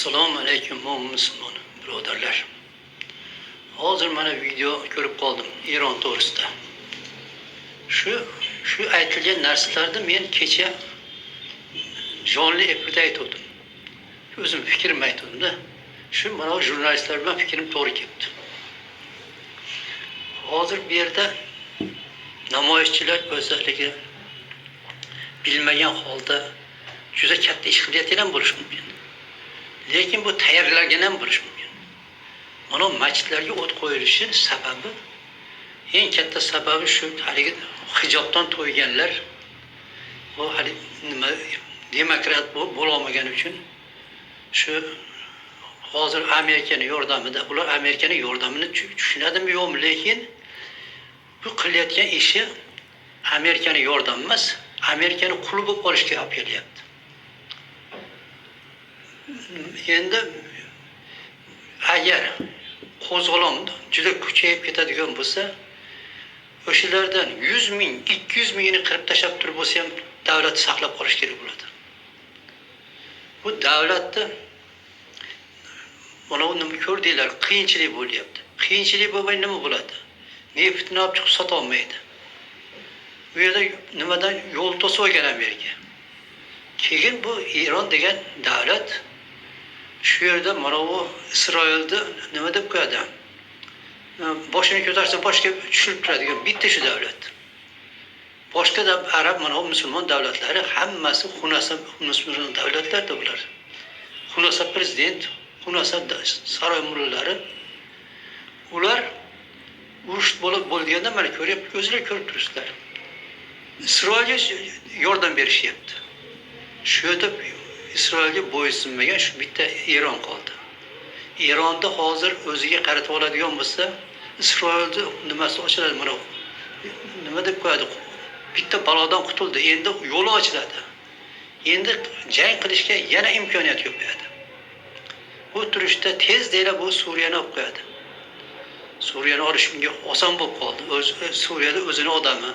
Assalomu alaykum, mo'min musulmon birodarlar. Hozir mana video ko'rib qoldim Eron to'g'risida. Shu aytilgan narsalarni men kecha jonli efirda aytgandim. O'zim fikrimni aytgandim-da. Shu mana jurnalistlar bilan fikrim to'g'ri kelibdi. Hozir bu yerda namoyishchilar o'zlariga bilmagan holda juda katta ish qilayotgan ham bo'lishi mumkin. Lekin bu tayyorlangan ham bo'lishi mumkin. Mana masjidlarga o't qo'yilishi sababi, eng katta sababi shu haligi hijobdan to'yganlar, bu hali nima demokrat bo'lolmagani uchun shu hozir Amerikani yordamida, ular Amerikani yordamini tushunadimi yo'qmi, lekin bu qilayotgan ishi Amerikani yordami emas, Amerikani quli bo'lib qolishga olib kelyapti. Endi agar qo'zg'olon juda kuchayib ketadigan bo'lsa, o'shalardan 100 ming, 200 mingini qirib tashlab turib bo'lsa ham davlatni saqlab qolish kerak bo'ladi. Bu davlatni mana bu nima ko'rdinglar, qiyinchilik bo'lyapti. Qiyinchilik bo'lmay nima bo'ladi? Neftni olib chiqib sota olmaydi. Bu yerda nimadan yo'l to'sib olgan Amerika. Keyin bu Eron degan davlat shu yerda mana bu Isroilni nima deb qo'yadi? Boshini ko'tarsa boshga tushirib turadigan bitta shu davlat. Boshqa da arab mana bu musulmon davlatlari hammasi xunasa musulmon davlatlarda bular. Xunasa prezident, xunasa saroy mullalari, ular urush bo'lib bo'lganda mana ko'ryapti, o'zinglar ko'rib turibsizlar. Isroilga yordam berishyapti. Shu yerda Isroilga bo'ysunmagan shu bitta Eron qoldi. Eronda hozir o'ziga qaratib oladigan bo'lsa, Isroilni nimasi ochiladi, mana nima deb qo'yadi? Bitta balodan qutuldi, endi yo'li ochiladi. Endi jang qilishga yana imkoniyat ko'payadi. Bu turishda tez deyla bu Suriyani olib qo'yadi. Suriyani olish unga oson bo'lib qoldi. O'z Suriyada o'zini odami.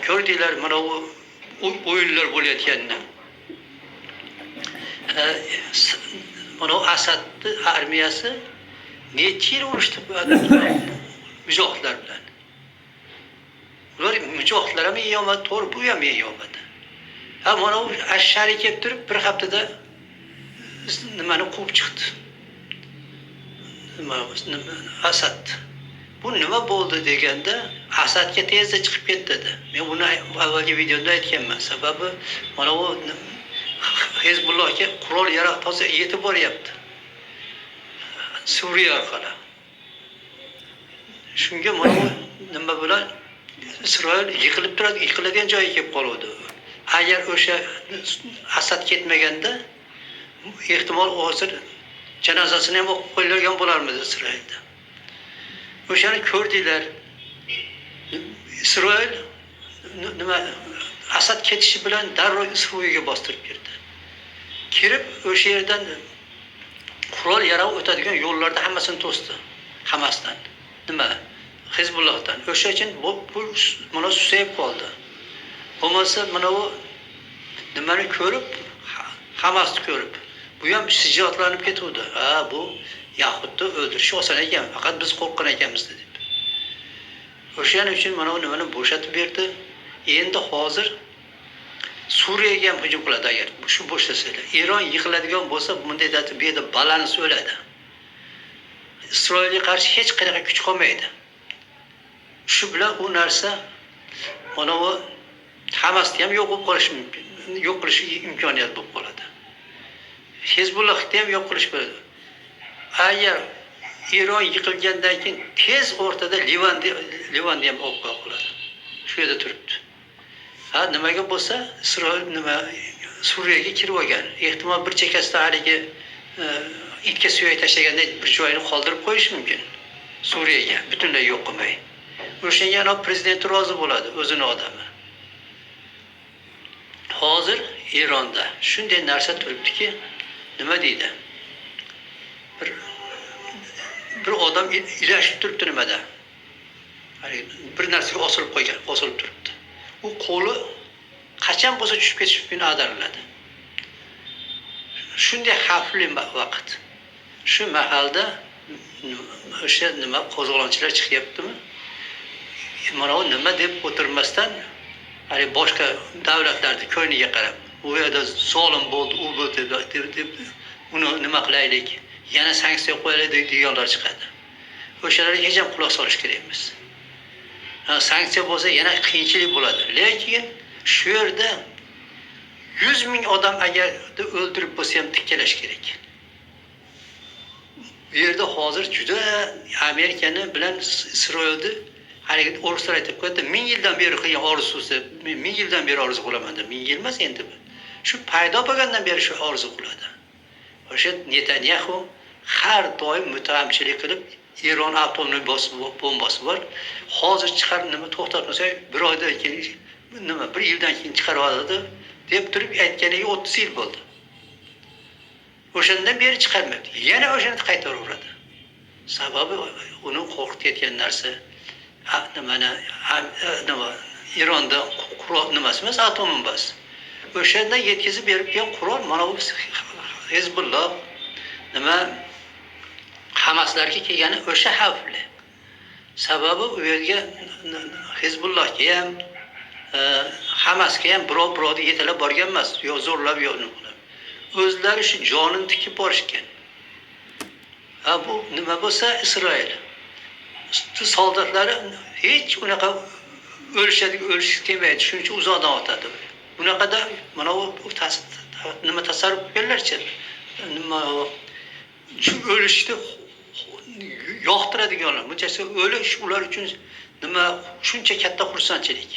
Ko'rdinglar mana bu o'yinlar bo'layotganini. Mana bu Asadni armiyasi necha yil urushdi mujohidlar bilan. Ular mujohidlar ham yeyolmadi, to'g'ri, bu ham yeyolmadi. Ha, mana u Ashshari kelib turib bir haftada nimani quvib chiqdi. Nima, Asad. Bu nima bo'ldi deganda, Asadga tezda chiqib ketdi dedi. Men buni avvalgi videoda aytganman. Sababi mana bu Hezbollohga qurol yarog' toza yetib boryapti. Suriya orqali. Shunga mana bu nima bilan Isroil yiqilib turadi, yiqiladigan joyga kelib qoluvdi. Agar o'sha Asad ketmaganda, ehtimol hozir janozasini ham o'qib qo'yilgan bo'larmidi Isroilda. O'shani ko'rdinglar. Isroil nima Asad ketishi bilan darrov Suriyaga bostirib kirdi. Kirib o'sha yerdan qurol yarog' o'tadigan yo'llarda hammasini to'sdi. Hamasdan. Nima? Hizbullohdan. O'sha uchun bu mana susayib qoldi. Bo'lmasa mana bu nimani ko'rib, Hamasni ko'rib, bu ham shijoatlanib ketuvdi. Ha, bu Yahudni o'ldirish oson ekan, faqat biz qo'rqqan ekanmiz deb. O'shaning uchun mana bu nimani bo'shatib berdi. Endi hozir Suriyaga ham hujum qiladi agar shu bo'shlasanglar. Eron yiqiladigan bo'lsa, bunday bu yerda balans o'ladi. Isroilga qarshi hech qanaqa kuch qolmaydi. Shu bilan u narsa mana bu Hamasni ham yo'q bo'lib qolishi mumkin, yo'q qilish imkoniyat bo'lib qoladi. Hezbollohni ham yo'q qilish bo'ladi. Agar Eron yiqilgandan keyin tez o'rtada Livanni ham olib qo'ya qoladi. Shu yerda turibdi. Ha, nimaga bo'lsa Isroil nima Suriyaga kirib olgan. Ehtimol bir chekkasida haligi itga suyak tashlaganday bir joyini qoldirib qo'yish mumkin. Suriyaga butunlay yo'q qilmay. O'shanga ana prezident rozi bo'ladi, o'zini odami. Hozir Eronda shunday narsa turibdiki, nima deydi? Bir odam ilashib turibdi nimada? Haligi bir narsaga osilib qo'ygan, osilib turibdi. U qo'li qachon bo'lsa tushib ketishi mumkin, ag'dariladi. Shunday xavfli vaqt. Shu mahalda o'sha nima qo'zg'olonchilar chiqyaptimi? Mana u nima deb o'tirmasdan hali boshqa davlatlarni ko'ngliga qarab, u yerda zolim bo'ldi, u bo'ldi deb uni nima qilaylik, yana sanksiya qo'yaylik deganlar chiqadi. O'shalarga hech ham quloq solish kerak emas. Sanksiya bo'lsa yana qiyinchilik bo'ladi. Lekin shu yerda 100 ming odam agar o'ldirib bo'lsa ham tikkalash kerak. Bu yerda hozir juda Amerikani bilan Isroilni haligi o'rislar aytib qo'yadi, 1000 yildan beri qilgan orzusi, 1000 yildan beri orzu qilaman deb, 1000 yil emas endi bu. Shu paydo bo'lgandan beri shu orzu qiladi. O'sha Netanyaxu har doim mutahamchilik qilib, Eron atomli bombasi bor. Hozir chiqarib nima to'xtatmasa, bir oydan keyin nima, bir yildan keyin chiqarib oladi deb turib aytganiga 30 yil bo'ldi. O'shandan beri chiqarmayapti. Yana o'shani qaytaraveradi. Sababi uni qo'rqitayotgan narsa nimani nima Eronda qurol nimasi emas, atom bombasi. O'shanda yetkazib berib qurol mana bu Hizbulloh nima Hamaslarga kelgani o'sha xavfli. Sababi u yerga Hizbullohga ham Hamasga ham birov birovni yetalab borgan emas, yo zo'rlab yo nima qilib. O'zlari shu jonini tikib borishgan. Ha bu nima bo'lsa Isroil soldatlari hech unaqa o'lishadi, o'lishisi kelmaydi, shuning uchun uzoqdan otadi. Bunaqada mana bu nima tasarruf qilganlarcha nima shu o'lishni yoqtiradiganlar. Bunchasi o'lish ular uchun nima shuncha katta xursandchilik.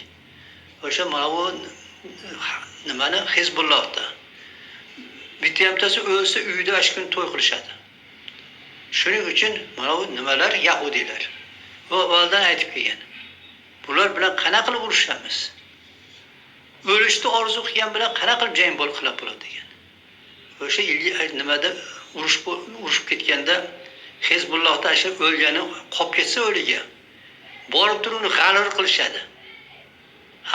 O'sha mana bu nimani Hizbullohda bitta-bittasi o'lsa uyda ash kun to'y qilishadi. Shuning uchun mana bu nimalar yahudiylar. Bu avvaldan aytib kelgan. Bular bilan qanaqa qilib urushamiz? O'lishni orzu qilgan bilan qanaqa qilib jang bo'lib qilib bo'ladi degan. O'sha nimada urushib ketganda Hizbullohda o'sha o'lgani qolib ketsa o'liga borib turib uni g'alir qilishadi.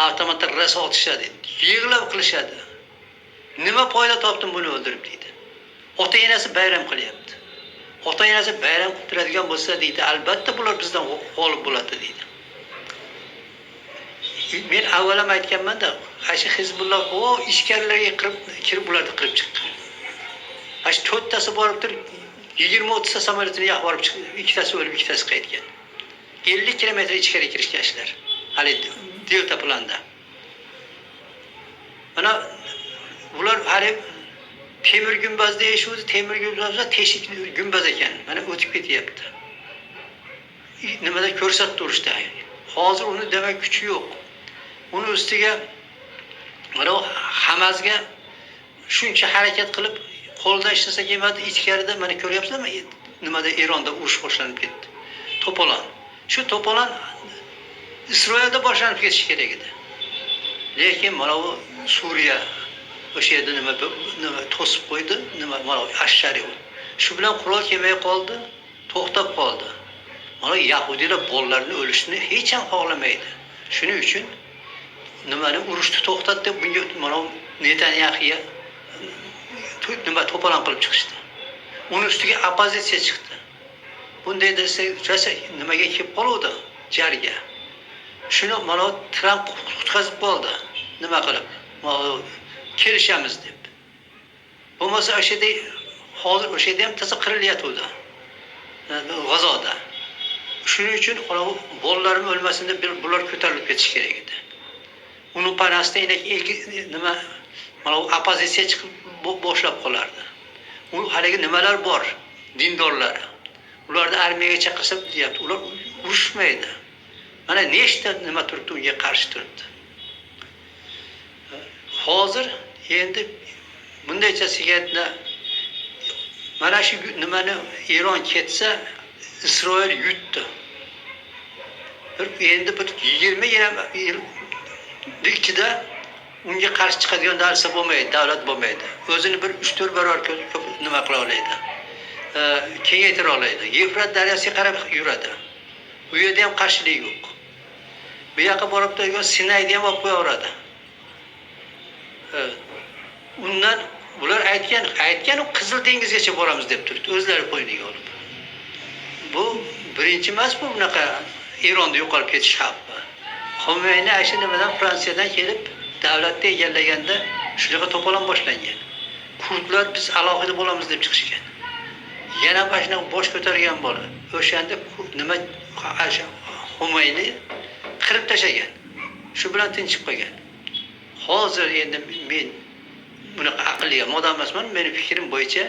Avtomatda rosa otishadi, yig'lab qilishadi. Nima foyda topdim buni o'ldirib deydi. Ota-enasi bayram qilyapti. Ota-enasi bayram qilib turadigan bo'lsa deydi, albatta bular bizdan g'olib bo'ladi deydi. Men avval ham aytganman-da, shu Hizbulloh o ichkarilarga kirib ularni qirib chiqqan. Shu to'rttasi borib turib 20-30 ta samolyotini yoqib borib chiqdi, ikkitasi o'lib, ikkitasi qaytgan. 50 kilometr ichkari kirishgan ishlar. Hali delta planda. Mana bular hali temir gumbaz deyishuvdi, temir gumbazda teshik gumbaz ekan. Mana o'tib ketyapti. Nimada ko'rsatdi urushda. Hozir uni demak kuchi yo'q. Uni ustiga mana Hamasga shuncha harakat qilib qo'ldan hech narsa kelmadi. Ichkarida mana ko'ryapsizlarmi? Nimada Eronda urush boshlanib ketdi. To'polon. Shu to'polon Isroilda boshlanib ketishi kerak edi. Lekin mana bu Suriya o'sha yerda nima to'sib qo'ydi, nima mana Ashshari. Shu bilan qurol kelmay qoldi, to'xtab qoldi. Mana yahudiylar bolalarni o'lishini hech ham xohlamaydi. Shuning uchun nimani urushni to'xtat deb bunga mana Netanyaxuga nima to'polon qilib chiqishdi. Uni ustiga oppozitsiya chiqdi. Bunday desa, rosa nimaga kelib qoluvdi jarga. Shuni mana Tramp qutqazib qoldi. Nima qilib? Kelishamiz deb. Bo'lmasa o'sha yerda hozir o'sha yerda ham toza qirilyotgandi. G'azoda. Shuning uchun bolalarim o'lmasin deb bular ko'tarilib ketish kerak edi. Uni panasida nima mana oppozitsiya chiqib boshlab qolardi. U haligi nimalar bor, dindorlar. Ularni armiyaga chaqirsa deyapti, ular urushmaydi. Mana nechta nima turibdi, unga qarshi turibdi. Hozir endi bundaychasiga mana shu nimani Eron ketsa, Isroil yutdi. Bir endi bir 20 yil ichida unga qarshi chiqadigan narsa bo'lmaydi, davlat bo'lmaydi. O'zini bir 3-4 barobar ko'p nima qila oladi. Kengaytira oladi. Yevfrat daryosiga qarab yuradi. U yerda ham qarshilik yo'q. Bu yoqqa borib turgan Sinayni ham olib qo'yaveradi. Undan Ular aytgan Qizil dengizgacha boramiz deb turibdi, o'zlari qo'yniga olib. Bu birinchi emas, bu bunaqa Eronda yo'qolib ketish xavfi. Xumayni shu nimadan, Fransiyadan kelib davlatni egallaganda shunaqa to'polon boshlangan. Kurdlar biz alohida bo'lamiz deb chiqishgan. Yana mana shunaqa bosh ko'targan bola. O'shanda nima Xumayni qirib tashlagan. Shu bilan tinchib qolgan. Hozir endi men bunaqa aqlli odam emasman, meni fikrim bo'yicha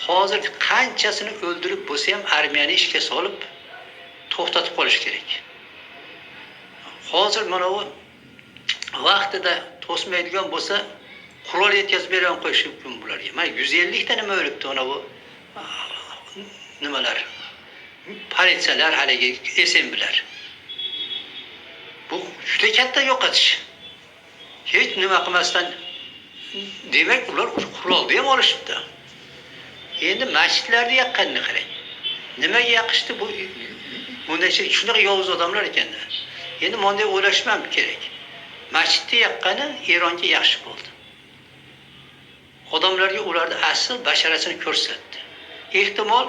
hozir qanchasini o'ldirib bo'lsa ham armiyani ishga solib to'xtatib qolish kerak. Hozir mana bu vaqtida to'smaydigan bo'lsa, qurol yetkazib bera ham qo'yishi mumkin bularga. Mana 150 ta nima o'libdi, mana bu nimalar, politsiyalar, haligi SMBlar. Bu juda katta yo'qotish. Hech nima qilmasdan, demak, ular qurolni ham olishibdi. Endi masjidlarni yaqqanini qarang. Nimaga yaqishdi bu? Bunday shunaqa yovuz odamlar ekanda. Endi bunday o'ylashim ham kerak. Masjidni yaqqani Eronga yaxshi bo'ldi. Odamlarga ularni asl basharasini ko'rsatdi. Ehtimol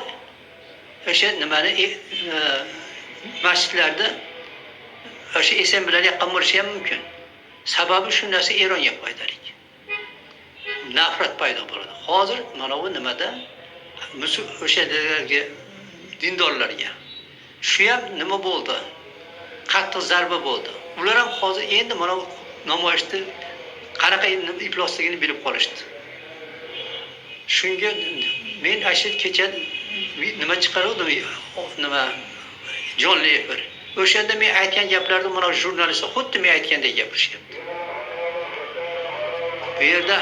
o'sha nimani masjidlarda o'sha SMBlar yaqqan bo'lishi ham mumkin. Sababi shu narsa Eronga foydali. Nafrat paydo bo'ladi. Hozir mana bu nimada o'shalarga, dindorlarga shu ham nima bo'ldi? Qattiq zarba bo'ldi. Ular ham hozir endi mana bu namoyishni qanaqa iflosligini bilib qolishdi. Shunga men shu kecha nima chiqaruvdim, nima, jonli efir. O'shanda men aytgan gaplarni mana jurnalistlar xuddi men aytgandek gapirishyapti. Bu yerda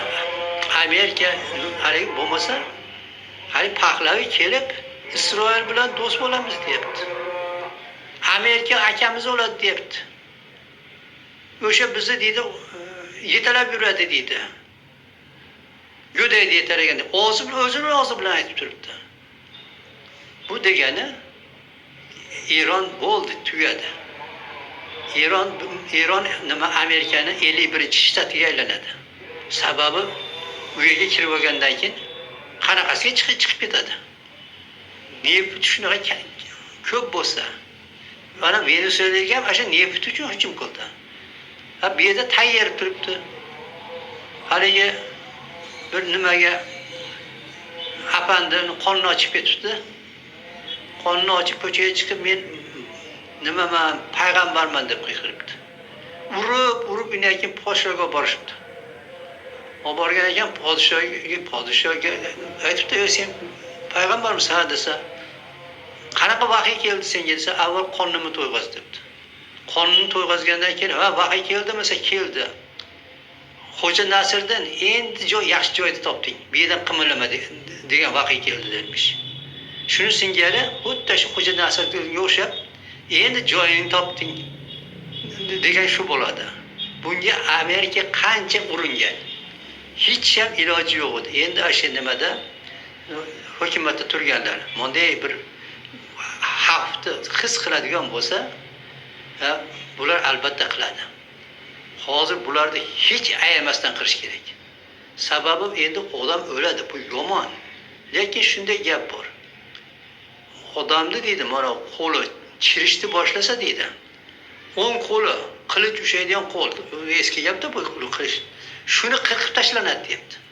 Amerika haligi bo'lmasa, hali Pahlavi kelib Isroil bilan do'st bo'lamiz deyapti. Amerika akamiz bo'ladi deyapti. O'sha bizni deydi, yetalab yuradi deydi. Go'daydi yetalaganda. Og'zi bilan, o'zini og'zi bilan aytib turibdi. Bu degani Eron bo'ldi, tugadi. Eron nima, Amerikani 51-shtatiga aylanadi. Sababi u yerga kirib olgandan keyin qanaqasiga chiqib ketadi. Neft shunaqa ko'p bo'lsa, mana Venesuelaga ham o'sha neft uchun hujum qildi. Ha, bu yerda tayyor turibdi. Haligi bir nimaga apandini qonni ochib ketibdi. Qonni ochib ko'chaga chiqib, men nimaman, payg'ambarman deb qiyqiribdi. Urib, urib undan keyin podshoga borishibdi. Olib borgan ekan podshoga aytibdi, "Sen payg'ambarmisan?" desa, "Qanaqa vahiy keldi senga?" desa, "Avval qornimni to'yg'az" debdi. Qornini to'yg'azgandan keyin, "Ha, vahiy keldimi?" desa, "Keldi. Xo'ja Nasriddin, endi joy yaxshi joyda topding. Bu yerdan qimirlama degan vahiy keldi" dermish. Shuni singari xuddi shu Xo'ja Nasriddinga o'xshab endi joyingni topding degan shu bo'ladi. Bunga Amerika qancha uringan. Hech ham iloji yo'q edi. Endi o'sha nimada hukumatda turganlar bunday bir xavfni his qiladigan bo'lsa, bular albatta qiladi. Hozir bularni hech ayamasdan qilish kerak. Sababi endi odam o'ladi, bu yomon. Lekin shunday gap bor. Odamni deydi, mana qo'li chirishni boshlasa deydi. O'ng qo'li qilich ushlaydigan qo'l, eski gapda bu qilich. Shuni qirqib tashlanadi deyapti.